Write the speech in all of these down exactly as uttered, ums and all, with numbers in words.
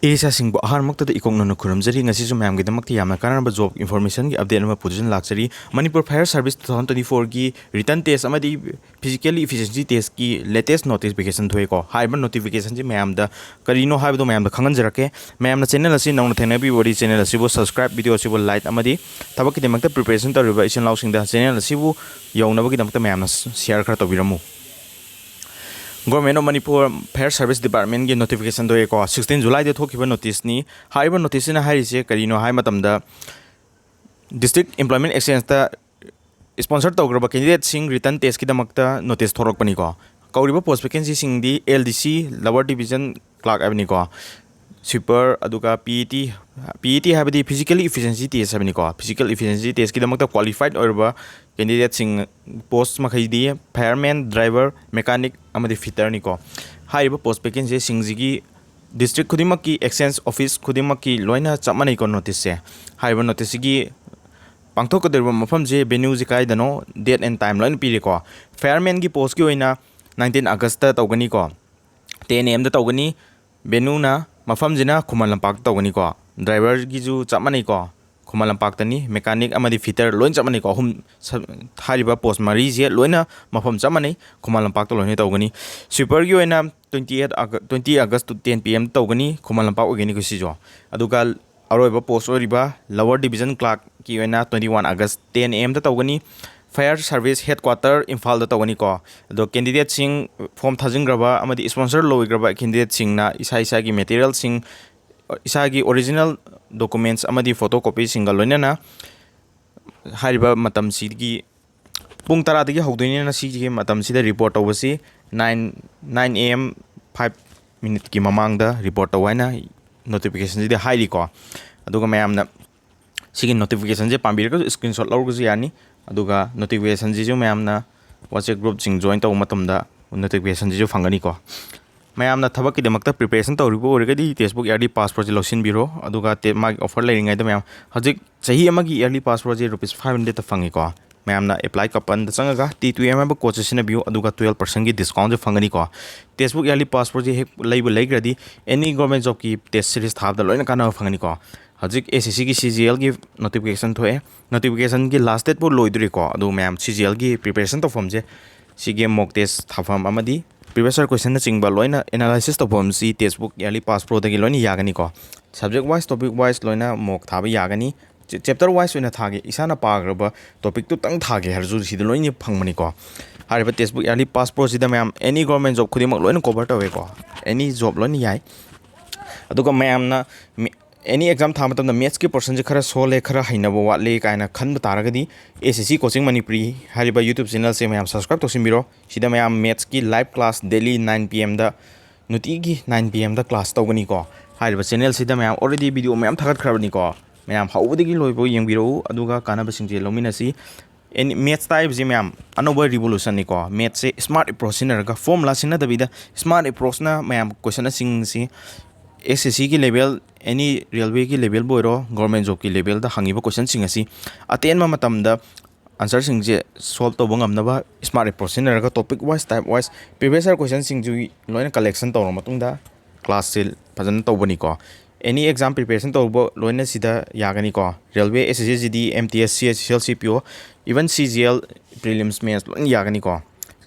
ꯏꯆꯥꯁꯤꯡꯕꯨ ꯑꯍꯥꯟꯕꯃꯛꯇꯗ ꯏꯀꯣꯛ ꯅꯧꯅ ꯈꯨꯔꯨꯝꯖꯔꯤ꯫ ꯉꯁꯤꯁꯨ ꯃꯌꯥꯝꯒꯤꯗꯃꯛꯇ ꯌꯥꯝꯅ ꯀꯥꯟꯅꯔꯕ job informationꯒꯤ update ꯑꯃ ꯄꯨꯗꯨꯅ ꯂꯥꯛꯆꯔꯤ꯫ Manipur Fire Service two thousand twenty fourꯒꯤ written test ꯑꯃꯗꯤ physical efficiency testꯀꯤ latest notification ꯊꯣꯛꯑꯦꯀꯣ꯫ ꯍꯥꯏꯔꯤꯕ notificationꯁꯤ ꯃꯌꯥꯝꯗ ꯀꯔꯤꯅꯣ ꯍꯥꯏꯕꯗꯣ ꯃꯌꯥꯝꯗ ꯈꯪꯍꯟꯖꯔꯛꯀꯦ꯫ ꯃꯌꯥꯝꯅ channel ꯑꯁꯤ ꯅꯧꯅ ꯊꯦꯡꯅꯕꯤꯕ ꯑꯣꯏꯔꯗꯤ channel ꯑꯁꯤꯕꯨ subscribe, video ꯑꯁꯤꯕꯨ like ꯑꯃꯗꯤ ꯊꯕꯛꯀꯤꯗꯃꯛꯇ preparation ꯇꯧꯔꯤꯕ ꯏꯆꯤꯜ ꯏꯅꯥꯎꯁꯤꯡꯗ channel ꯑꯁꯤꯕꯨ ꯌꯧꯅꯕꯒꯤꯗꯃꯛꯇ ꯃꯌꯥꯝꯅ share ꯈꯔ ꯇꯧꯕꯤꯔꯝꯃꯨ꯫ Government of Manipur Fire Service Departmentꯒꯤ notification ꯊꯣꯛꯑꯦꯀꯣ, sixteen Julyꯗ ꯊꯣꯛꯈꯤꯕ noticeꯅꯤ꯫ ꯍꯥꯏꯔꯤꯕ noticeꯁꯤꯅ ꯍꯥꯏꯔꯤꯁꯦ ꯀꯔꯤꯅꯣ ꯍꯥꯏ ꯃꯇꯝꯗ, District Employment Exchangeꯇ sponsor ꯇꯧꯈ꯭ꯔꯕ candidateꯁꯤꯡ written testꯀꯤꯗꯃꯛꯇ notice ꯊꯣꯔꯛꯄꯅꯤꯀꯣ꯫ ꯀꯧꯔꯤꯕ post vacancyꯁꯤꯡꯗꯤ L D C, Lower Division Clerk ꯍꯥꯏꯕꯅꯤꯀꯣ, sweeper, ꯑꯗꯨꯒ P E T, P E T ꯍꯥꯏꯕꯗꯤ physical efficiency test ꯍꯥꯏꯕꯅꯤꯀꯣ꯫ Physical efficiency testꯀꯤꯗꯃꯛꯇ qualified ꯑꯣꯏꯔꯕ candidateꯁꯤꯡ post ꯃꯈꯩꯗꯤ fireman, driver, mechanic ꯑꯃꯗꯤ fitterꯅꯤꯀꯣ꯫ ꯍꯥꯏꯔꯤꯕ post vacancyꯁꯤꯡꯁꯤꯒꯤ district ꯈꯨꯗꯤꯡꯃꯛꯀꯤ exchange office ꯈꯨꯗꯤꯡꯃꯛꯀꯤ ꯂꯣꯏꯅ ꯆꯞ ꯃꯥꯟꯅꯩꯀꯣ noticeꯁꯦ꯫ ꯍꯥꯏꯔꯤꯕ noticeꯁꯤꯒꯤ ꯄꯥꯡꯊꯣꯛꯀꯗꯧꯔꯤꯕ ꯃꯐꯝꯁꯦ, venueꯁꯦ ꯀꯥꯏꯗꯅꯣ, date and time ꯂꯣꯏꯅ ꯄꯤꯔꯦꯀꯣ꯫ Firemanꯒꯤ postꯀꯤ ꯑꯣꯏꯅ nineteen Augustꯇ ꯇꯧꯒꯅꯤꯀꯣ, ten A Mꯗ ꯇꯧꯒꯅꯤ꯫ Venueꯅ, ꯃꯐꯝꯁꯤꯅ ꯈꯨꯃꯟ ꯂꯝꯄꯥꯛꯇ ꯇꯧꯒꯅꯤꯀꯣ꯫ Driverꯒꯤꯁꯨ ꯆꯞ ꯃꯥꯟꯅꯩꯀꯣ, ꯈꯨꯃꯟ ꯂꯝꯄꯥꯛꯇꯅꯤ꯫ Mechanic ꯑꯃꯗꯤ fitter ꯂꯣꯏꯅ ꯆꯞ ꯃꯥꯟꯅꯩꯀꯣ꯫ ꯑꯍꯨꯝ ꯁ-, ꯍꯥꯏꯔꯤꯕ post ꯃꯔꯤꯁꯦ ꯂꯣꯏꯅ ꯃꯐꯝ ꯆꯞ ꯃꯥꯟꯅꯩ, ꯈꯨꯃꯟ ꯂꯝꯄꯥꯛꯇ ꯂꯣꯏꯅ ꯇꯧꯒꯅꯤ꯫ Sweeperꯒꯤ ꯑꯣꯏꯅ twenty eight August, twenty August to ten P M ꯇꯧꯒꯅꯤ, ꯈꯨꯃꯟ ꯂꯝꯄꯥꯛ ꯑꯣꯏꯒꯅꯤꯀꯣ ꯁꯤꯁꯨ꯫ ꯑꯗꯨꯒ ꯑꯔꯣꯏꯕ post ꯑꯣꯏꯔꯤꯕ Lower Division Clerkꯀꯤ ꯑꯣꯏꯅ twenty one August ten A Mꯗ ꯇꯧꯒꯅꯤ꯫ Fire Service Headquarter ꯏꯝꯐꯥꯜꯗ ꯇꯧꯒꯅꯤꯀꯣ꯫ ꯑꯗꯣ candidateꯁꯤꯡ, form ꯊꯥꯖꯤꯟꯈ꯭ꯔꯕ ꯑꯃꯗꯤ sponsor ꯂꯣꯏꯈ꯭ꯔꯕ candidateꯁꯤꯡꯅ ꯏꯁꯥ ꯏꯁꯥꯒꯤ materialꯁꯤꯡ, ꯏꯁꯥꯒꯤ original documents ꯑꯃꯗꯤ photocopyꯁꯤꯡꯒ ꯂꯣꯏꯅꯅ ꯍꯥꯏꯔꯤꯕ ꯃꯇꯝꯁꯤꯒꯤ ꯄꯨꯡ ꯇꯔꯥꯗꯒꯤ ꯍꯧꯗꯣꯏꯅꯤꯅ ꯁꯤꯒꯤ ꯃꯇꯝꯁꯤꯗ report ꯇꯧꯕꯁꯤ nine, nine A M five minuteꯀꯤ ꯃꯃꯥꯡꯗ report ꯇꯧ ꯍꯥꯏꯅ notificationꯁꯤꯗ ꯍꯥꯏꯔꯤꯀꯣ꯫ ꯑꯗꯨꯒ ꯃꯌꯥꯝꯅ ꯁꯤꯒꯤ notificationꯁꯦ ꯄꯥꯝꯕꯤꯔꯒꯁꯨ screenshot ꯂꯧꯔꯒꯁꯨ ꯌꯥꯅꯤ꯫ ꯑꯗꯨꯒ notificationꯁꯤꯁꯨ ꯃꯌꯥꯝꯅ WhatsApp groupꯁꯤꯡ join ꯇꯧꯕ ꯃꯇꯝꯗ notificationꯁꯤꯁꯨ ꯐꯪꯒꯅꯤꯀꯣ꯫ ꯃꯌꯥꯝꯅ ꯊꯕꯛꯀꯤꯗꯃꯛꯇ preparation ꯇꯧꯔꯤꯕ ꯑꯣꯏꯔꯒꯗꯤ textbook yearly pass Proꯁꯦ ꯂꯧꯁꯤꯟꯕꯤꯔꯣ꯫ ꯑꯗꯨꯒ ꯇꯦ-, ꯃꯥꯒꯤ offer ꯂꯩꯔꯤꯉꯩꯗ ꯃꯌꯥꯝ, ꯍꯧꯖꯤꯛ ꯆꯍꯤ ꯑꯃꯒꯤ yearly pass Proꯁꯦ rupees five hundredꯇ ꯐꯪꯉꯤꯀꯣ꯫ ꯃꯌꯥꯝꯅ apply coupon ꯗ ꯆꯪꯉꯒ T two M ꯍꯥꯏꯕ code ꯁꯦ ꯁꯤꯖꯤꯟꯅꯕꯤꯌꯨ, ꯑꯗꯨꯒ twelve percent ꯒꯤ discount ꯁꯦ ꯐꯪꯒꯅꯤꯀꯣ꯫ Textbook Yearly Pass Pro ꯁꯦ ꯍꯦꯛ ꯂꯩꯕꯨ ꯂꯩꯈ꯭ꯔꯗꯤ any government job ꯀꯤ test series ꯊꯥꯕꯗ ꯂꯣꯏꯅ ꯀꯥꯟꯅꯕ ꯐꯪꯒꯅꯤꯀꯣ꯫ ꯍꯧꯖꯤꯛ S S C ꯒꯤ C G L ꯒꯤ notification ꯊꯣꯛꯑꯦ, notification ꯒꯤ last date ꯐꯥꯎ ꯂꯣꯏꯗ꯭ꯔꯤꯀꯣ꯫ ꯑꯗꯨ ꯃꯌꯥꯝ C G L ꯒꯤ preparation ꯇꯧꯐꯝꯁꯦ ꯁꯤꯒꯤ mock test ꯊꯥꯐꯝ ꯑꯃꯗꯤ previous year question ꯅꯆꯤꯡꯕ ꯂꯣꯏꯅ analysis ꯇꯧꯐꯝꯁꯤ Textbook Yearly Pass Pro ꯗꯒꯤ ꯂꯣꯏꯅ ꯌꯥꯒꯅꯤꯀꯣ꯫ Subject wise, topic wise ꯂꯣꯏꯅ mock ꯊꯥꯕ ꯌꯥꯒꯅꯤ꯫ Chapter wise ꯑꯣꯏꯅ ꯊꯥꯒꯦ, ꯏꯁꯥꯅ ꯄꯥꯈ꯭ꯔꯕ topic ꯇꯨꯇꯪ ꯊꯥꯒꯦ ꯍꯥꯏꯔꯁꯨ ꯁꯤꯗ ꯂꯣꯏꯅ ꯐꯪꯕꯅꯤꯀꯣ꯫ ꯍꯥꯏꯔꯤꯕ Textbook Yearly Pass Pro ꯁꯤꯗ ꯃꯌꯥꯝ any government job ꯈꯨꯗꯤꯡꯃꯛ ꯂꯣꯏꯅ cover ꯇꯧꯋꯦꯀꯣ꯫ Any job ꯂꯣꯏꯅ ꯌꯥꯏ꯫ ꯑꯗꯨꯒ ꯃꯌꯥꯝꯅ any exam ꯊꯥꯕ ꯃꯇꯝꯗ maths ꯀꯤ portion ꯁꯦ ꯈꯔ ꯁꯣꯜꯂꯦ, ꯈꯔ ꯍꯩꯅꯕ ꯋꯥꯠꯂꯦ ꯀꯥꯏꯅ ꯈꯟꯕ ꯇꯥꯔꯒꯗꯤ, S S C Coaching Manipuri ꯍꯥꯏꯔꯤꯕ YouTube channel ꯁꯦ ꯃꯌꯥꯝ subscribe ꯇꯧꯁꯤꯟꯕꯤꯔꯣ꯫ ꯁꯤꯗ ꯃꯌꯥꯝ maths ꯀꯤ live class daily nine P M ꯗ, ꯅꯨꯡꯇꯤꯒꯤ nine P M ꯗ class ꯇꯧꯒꯅꯤꯀꯣ꯫ ꯍꯥꯏꯔꯤꯕ channel ꯁꯤꯗ ꯃꯌꯥꯝ already video ꯃꯌꯥꯝ ꯊꯥꯒꯠꯈ꯭ꯔꯕꯅꯤꯀꯣ꯫ ꯃꯌꯥꯝ ꯍꯧꯕꯗꯒꯤ ꯂꯣꯏꯕ ꯌꯦꯡꯕꯤꯔꯛꯎ, ꯑꯗꯨꯒ ꯀꯥꯟꯅꯕꯁꯤꯡꯁꯦ ꯂꯧꯃꯤꯟꯅꯁꯤ꯫ Any maths ꯇꯥꯛꯏꯕꯁꯤ ꯃꯌꯥꯝ ꯑꯅꯧꯕ revolution ꯅꯤꯀꯣ꯫ Maths ꯁꯦ smart approach ꯁꯤꯖꯤꯟꯅꯔꯒ, formula ꯁꯤꯖꯤꯟꯅꯗꯕꯤꯗ smart approach ꯅ ꯃꯌꯥꯝ question ꯁꯤꯡꯁꯤ S S C ꯒꯤ level, any railway ꯒꯤ level ꯕꯨ ꯑꯣꯏꯔꯣ, government job ꯀꯤ level ꯗ ꯍꯪꯉꯤꯕ question ꯁꯤꯡ ꯑꯁꯤ ꯑꯇꯦꯟꯕ ꯃꯇꯝꯗ answer ꯁꯤꯡꯁꯦ solve ꯇꯧꯕ ꯉꯝꯅꯕ smart approach ꯁꯤꯖꯤꯟꯅꯔꯒ topic wise, type wise previous year question ꯁꯤꯡꯁꯨ ꯂꯣꯏꯅ collection ꯇꯧꯔꯕ ꯃꯇꯨꯡꯗ class ꯁꯦ ꯐꯖꯅ ꯇꯧꯕꯅꯤꯀꯣ꯫ Any exam preparation ꯇꯧꯕ ꯂꯣꯏꯅ ꯁꯤꯗ ꯌꯥꯒꯅꯤꯀꯣ꯫ Railway, S S C G D, M T S, C H, C L, C P O, even C G L, prelims, mains ꯂꯣꯏꯅ ꯌꯥꯒꯅꯤꯀꯣ꯫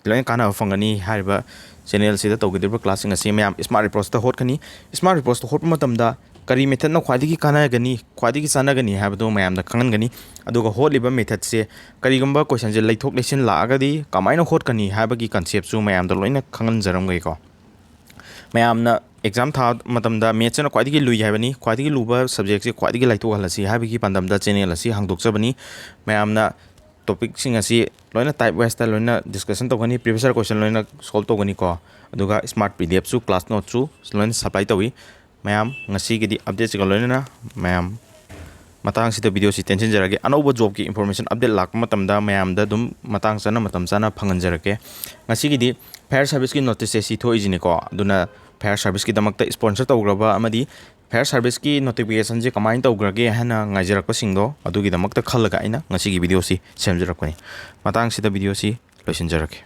ꯂꯣꯏꯅ ꯀꯥꯟꯅꯕ ꯐꯪꯒꯅꯤ꯫ ꯍꯥꯏꯔꯤꯕ channel ꯁꯤꯗ ꯇꯧꯒꯗꯧꯔꯤꯕ class ꯁꯤꯡ ꯑꯁꯤ ꯃꯌꯥꯝ smart approach ꯇ ꯍꯣꯠꯀꯅꯤ꯫ Smart approach ꯇ ꯍꯣꯠꯄ ꯃꯇꯝꯗ ꯀꯔꯤ method ꯅ ꯈ꯭ꯋꯥꯏꯗꯒꯤ ꯀꯥꯟꯅꯒꯅꯤ, ꯈ꯭ꯋꯥꯏꯗꯒꯤ ꯆꯥꯟꯅꯒꯅꯤ ꯍꯥꯏꯕꯗꯨ ꯃꯌꯥꯝꯗ ꯈꯪꯍꯟꯒꯅꯤ꯫ ꯑꯗꯨꯒ ꯍꯣꯠꯂꯤꯕ method ꯁꯦ ꯀꯔꯤꯒꯨꯝꯕ question ꯁꯦ ꯂꯩꯊꯣꯛ ꯂꯩꯁꯤꯟ ꯂꯥꯛꯑꯒꯗꯤ ꯀꯃꯥꯏꯅ ꯍꯣꯠꯀꯅꯤ ꯍꯥꯏꯕꯒꯤ concept ꯁꯨ ꯃꯌꯥꯝꯗ ꯂꯣꯏꯅ ꯈꯪꯍꯟꯖꯔꯝꯒꯦꯀꯣ꯫ ꯃꯌꯥꯝꯅ exam ꯊꯥꯕ ꯃꯇꯝꯗ maths ꯁꯤꯅ ꯈ꯭ꯋꯥꯏꯗꯒꯤ ꯂꯨꯏ ꯍꯥꯏꯕꯅꯤ, ꯈ꯭ꯋꯥꯏꯗꯒꯤ ꯂꯨꯕ subject ꯁꯦ ꯈ꯭ꯋꯥꯏꯗꯒꯤ ꯂꯥꯏꯊꯣꯛꯍꯜꯂꯁꯤ ꯍꯥꯏꯕꯒꯤ ꯄꯥꯟꯗꯝꯗ channel ꯑꯁꯤ ꯍꯥꯡꯗꯣꯛꯆꯕꯅꯤ꯫ ꯃꯌꯥꯝꯅ topic ꯁꯤꯡ ꯑꯁꯤ ꯂꯣꯏꯅ type wise ꯇ ꯂꯣꯏꯅ discussion ꯇꯧꯒꯅꯤ, previous year question ꯂꯣꯏꯅ solve ꯇꯧꯒꯅꯤꯀꯣ꯫ ꯑꯗꯨꯒ smart P D F ꯁꯨ, class note ꯁꯨ ꯂꯣꯏꯅ supply ꯇꯧꯏ꯫ ꯃꯌꯥꯝ, ꯉꯁꯤꯒꯤꯗꯤ update ꯁꯤꯒ ꯂꯣꯏꯅꯅ ꯃꯌꯥꯝ ꯃꯇꯥꯡꯁꯤꯗ video ꯁꯤ ꯇꯦꯟꯁꯤꯟꯖꯔꯒꯦ꯫ ꯑꯅꯧꯕ job ꯀꯤ information update ꯂꯥꯛꯄ ꯃꯇꯝꯗ ꯃꯌꯥꯝꯗ ꯑꯗꯨꯝ ꯃꯇꯥꯡ ꯆꯥꯅ, ꯃꯇꯝ ꯆꯥꯅ ꯐꯪꯍꯟꯖꯔꯛꯀꯦ꯫ ꯉꯁꯤꯒꯤꯗꯤ fire service ꯀꯤ notice ꯁꯦ ꯁꯤ ꯊꯣꯛꯏꯁꯤꯅꯤꯀꯣ꯫ ꯑꯗꯨꯅ fire service ꯀꯤꯗꯃꯛꯇ sponsor ꯇꯧꯈ꯭ꯔꯕ ꯑꯃꯗꯤ ꯐꯥꯌꯔ ꯁꯥꯔꯚꯤꯁꯀꯤ ꯅꯣꯇꯤꯐꯤꯀꯦꯁꯟꯁꯦ ꯀꯃꯥꯏꯅ ꯇꯧꯈ꯭ꯔꯒꯦ ꯍꯥꯏꯅ ꯉꯥꯏꯖꯔꯛꯄꯁꯤꯡꯗꯣ, ꯑꯗꯨꯒꯤꯗꯃꯛꯇ ꯈꯜꯂꯒ ꯑꯩꯅ ꯉꯁꯤꯒꯤ ꯚꯤꯗꯤꯑꯣꯁꯤ ꯁꯦꯝꯖꯔꯛꯄꯅꯤ꯫ ꯃꯇꯥꯡꯁꯤꯗ ꯚꯤꯗꯤꯑꯣꯁꯤ ꯂꯣꯏꯁꯤꯟꯖꯔꯒꯦ꯫